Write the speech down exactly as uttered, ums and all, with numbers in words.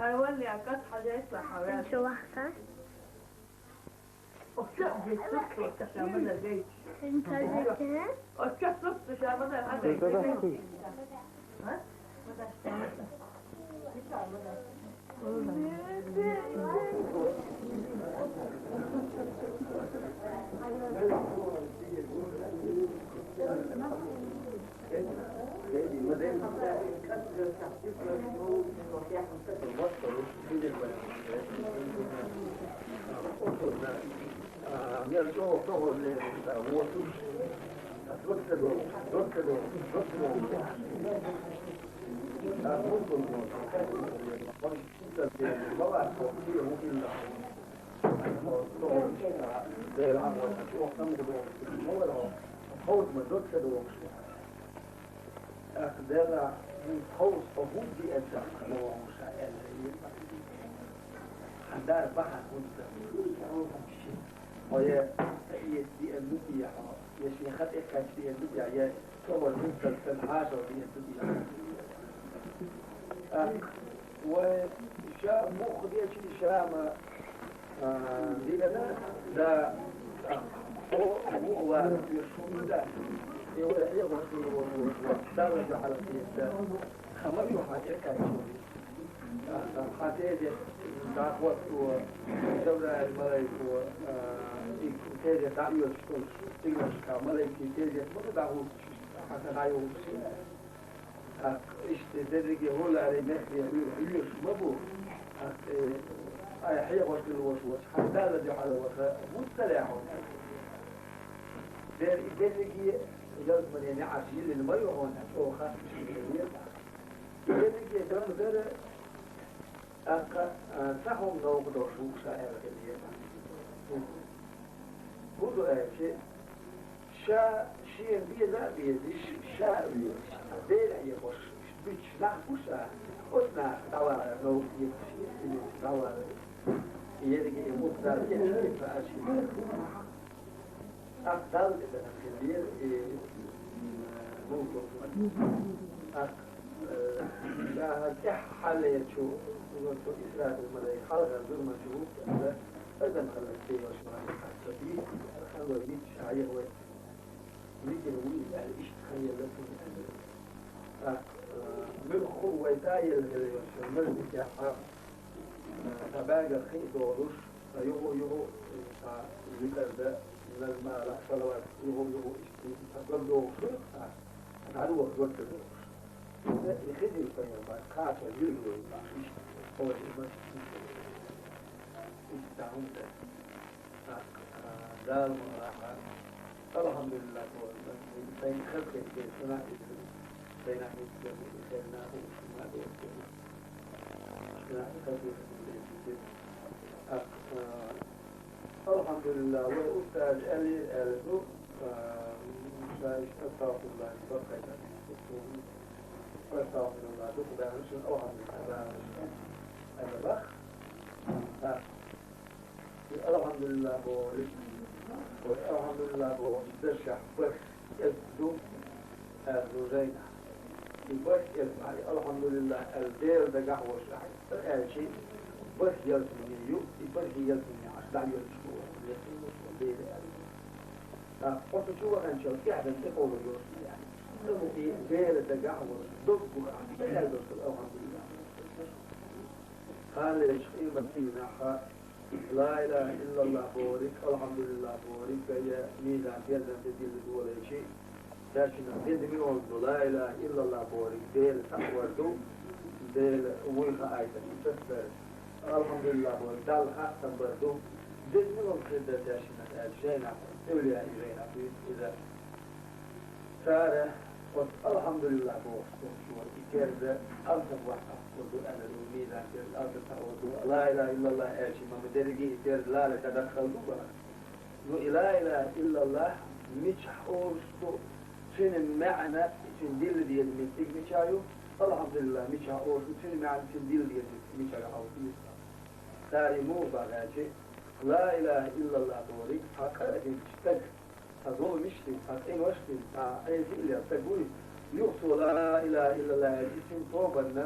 Хайван я, кат хьажайса, хьавял. Чувахта. Оццо хӀетта сутта ша ма дагай. Интазете. Оццо сутта ша ма дагай. Ха? ТӀаккха Дела, хӀинца хьовса ма догӀу ша аьлла, хьан дар бахьан хӀунда? Хьо я ца эца диъна ду те хьо, я шен ха тӀе кхаьча диъна ду те, я цхьа хӀума хӀинца санна хьажал диъна ду те хьо? ТӀаккха вай ша муха дечи ша ма, а, дигана, да, а, хьо вуха вара, уьш хӀума да, и вай хьехош хила волу, Далла дуьхьал хета, хама ю хьан тӀе кхаьча. Хьан тезет дӀахӀотто, Жабраил малайко, а, и тезет дӀаоьцуш долуш, стигланашкахь малайкийн тезет ма ду дӀахӀуттуш, хьан сан дӀайолуш. ТӀаккха иштта дерриге хӀума лаьрий мехкан хьоьга хьоьжуш ма бу. ТӀаккха, э, ай хьехош хила волуш вац, хьан Далла дуьхьал ваха, вуьтта лаьхьа хьуна. Дер-, и дерриге ялсамане неӀарш йиллина ма ю хьуна, чӀогӀа хасташ хила веза. И дерриге дан дара, тӀаккха, а, цхьа хӀума новкъа долуш ву ша аьлла хила еза. ХӀун ду аьлча, ша шена беза а безаш, ша а везаш, Дела хьехош буьтуш нах бу ша, оцу наха дӀавалар новкъа езаш, дӀавалар. Ерриге и муха Дала кечвина ца аьлча, ТӀаккха Далла тӀе дахана хиллера и, м, муха. ТӀаккха, э, ша хӀара тӀаьххьа хьаллечу, цу Исрафил малайка хьалхара зуламан чу ву аьлла, адам хилар ца йолуш ма ду, хьан ца дийца, хьан вай мичча хьаеха вай, мичара ву иза аьлла, иштта хан елла цунна аьлла. ТӀаккха, э, муьлхха а вай та елла хила йолуш, мажлисехь, э, цхьа бӀаьргара хи а долуш, Ткъа юха, юха, цхьа зикар дан, назма ала, салават, юха, юха, иштта, цхьа дог догӀуш хуьлу, цхьа дӀадохуш, дог ца догӀуш. Иза и Хидр пайхамар кхача вирд вай бахьа, иштта, хьо и масийтта, иштта хӀума дан. ТӀаккха, а, Дала ма вахьа. Алхьамдулиллах, тхо, сайн хазахетарг, сунахь иза, сайнахь меттиг, хелнахь, шуна а доцу. Шуна хазахетарг, а, Алхьамдулиллах, вай устаза аьллера аьлла ду, а, ша иштта астагӀфируллах, баккхайта. АстагӀфируллах, дукха баьхна шуна, алхьамдулиллах, баьхна шуна, аьлла бах. А, и алхьамдулиллах бохург, вай алхьамдулиллах бохург дашехь бархӀ кӀезиг ду, аьлла ду жайнахь. И бархӀ кӀезиг ахь и алхьамдулиллах аьлла Дела дагахь волуш ахь аьлчи, бархӀ ялсамане ю, и бархӀ ялсамане ахь дӀайоьллуш бу вай, Дела аьлла. ТӀаккха хьо цу чу ваханчул тӀаьхьа дан тӀекъовлур йоцу ма яц. Амма и Дела дагахь волуш, доггах ахь ца аьлла долуш алхьамдулиллах. Кхана лечу къематдийнахь Ла илаха иллаллах бохург, алхьамдулиллах бохург, я мизан тезанца дилла долайчи, цаьршиннах деза миллион ду, ла илаха иллаллах бохург, Дела цхьаъ вар ду, Дела вуй хаайтар, и сацдар, алхьамдулиллах бохург, Далла хастам бар ду, деза миллион хир дара цаьршиннах аьлча, жайнахь, эвлияи жайнахь дуьйцу иза. Цара оцу алхьамдулиллах бохуш долчо и терза алсам вахь ахкур ду аьлла ду, мизан терза алсам схьавар ду. Ла илаха иллаллах аьлчи ма ма дерриге и терза лала тӀедаххал ду бара. Ну и ла илаха иллаллах мичахь олуш ду, цуьнан маьӀна, цуьнан дилла деза меттиг мичахь ю, алхьамдулиллах мичахь олуш ду, цуьнан маьӀна, цуьнан дилла деза меттиг мичахь ю хьовса. Цара и муха бах аьлчи, ла илаха иллаллах бохург, хьан къа а динчу стаг, цхьа зуламаш дина, цхьа къинош дина, цхьа Ӏеса а лела стаг вуй, юха цо ла илаха иллаллах аьлча, и цуьнан тобанна,